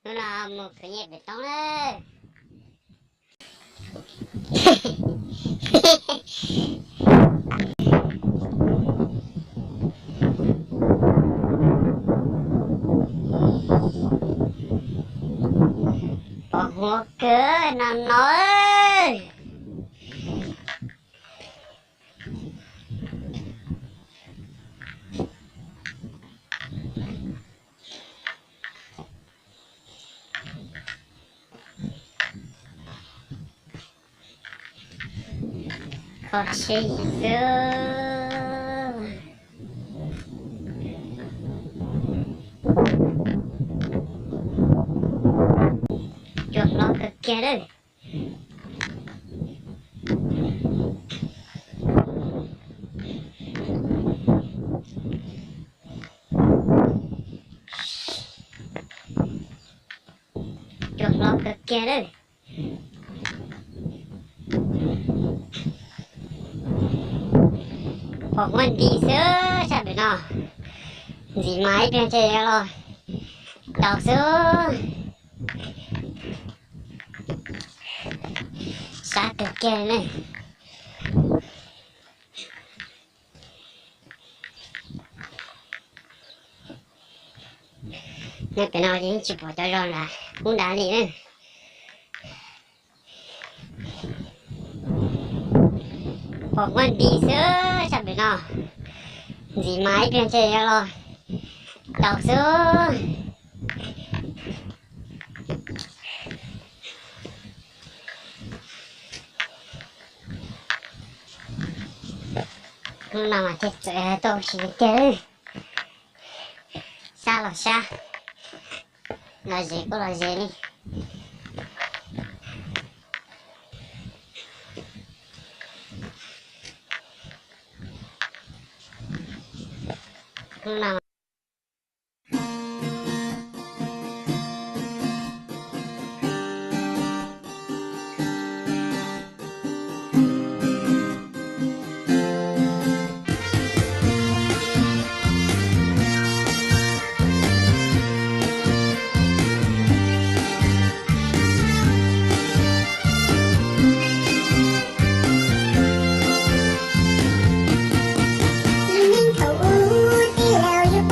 Hnub no mus khwv nyiaj pem toob lawm. Pos huab kawg no no. Kho siab xwb. Cua hlob kawg kiag lawm. Cua hlob kawg kiag lawm. Pos huab nti xwb sab pem no. Ntxiv mas ib pliag ces yuav los tau xwb. Sab kawg kiag ne. Nyob pem no ces yeej tsis pom cov zos nram ub nrad li na. Pos huab nti xwb sab pem no. Ntxiv mas ib pliag ces yuav los tau xwb. Hnub no mas thiaj txawm tau ua si tiag. Sab los sab, los ze kuj los ze li. Hnub no Lub neej thaum ub tij laug yug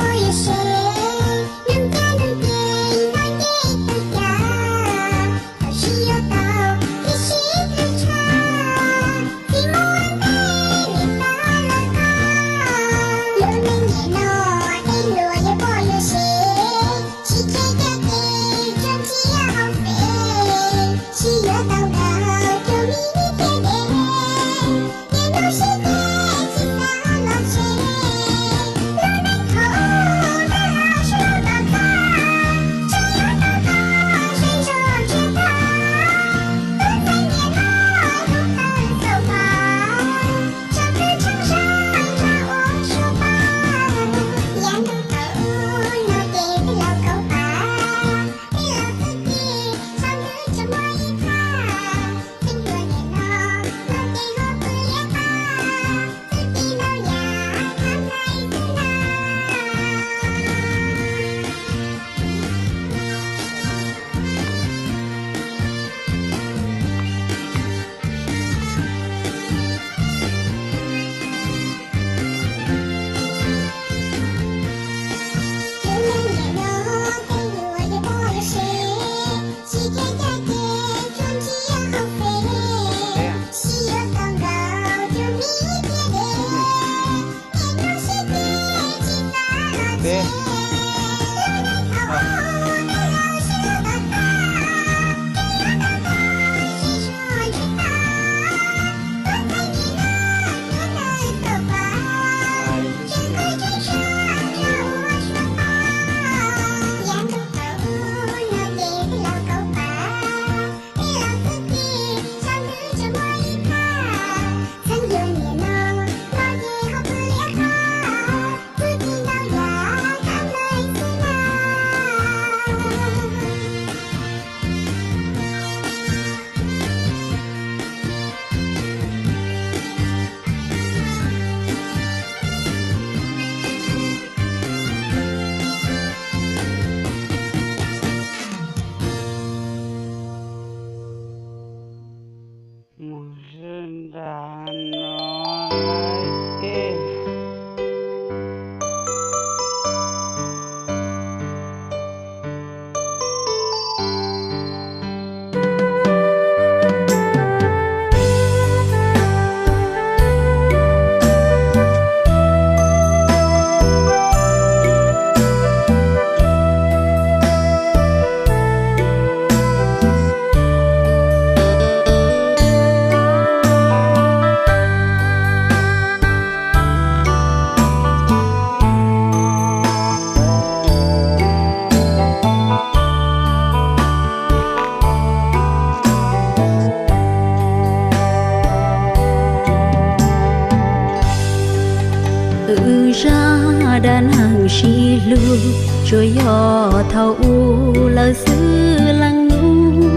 Tsuas yog thaum ub lawm xwb leej nus,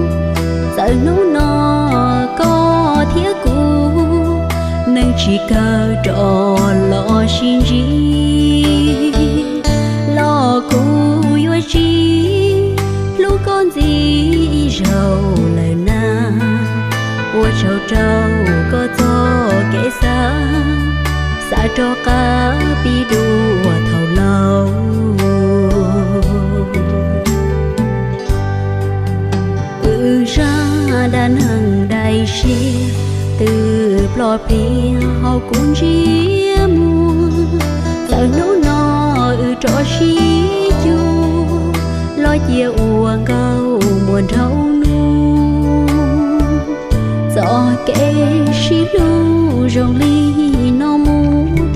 txawm hnub no koj thiab kuv, neeg tsis kawg rov los sib ntsib. Los kuv yuav tsis hlub koj ntxiv ib zaug lawm na. Ua tsaug rau koj txoj kev xav, xav rov qab pib dua thaum laus. Wb zaj dab neeg daim siab twb ploj pliag hauv kuv ntsiab muag. Txawm hnub no wb rov sib cuag, los cia ua nkauj muam nraug nus. Txoj kev sib hlub zoo li no mus thiab.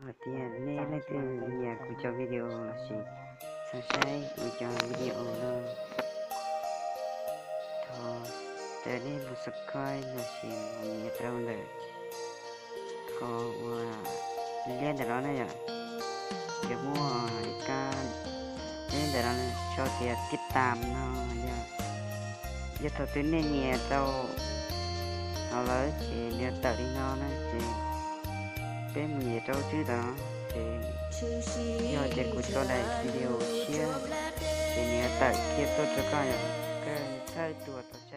Yog hais tias nej leej twg nyiam kuv cov video lossis xav saib kuv cov video no, thov caw nej mus subscribe lossis mus nias rau ntawm qhov uas liab ntawm no na yom. Ces muaj ib kab liab ntawm no tso tias tib tam no yom. Yog thaum twg nej nias tau hauv lawm ces nws yuav tawm li no na, ces peb mus nias rau tswb tod ces yog tias kuv tso daim video tshiab ces nws yuav tawm kiag tuaj rau koj yom. Koj thawj tuaj tau.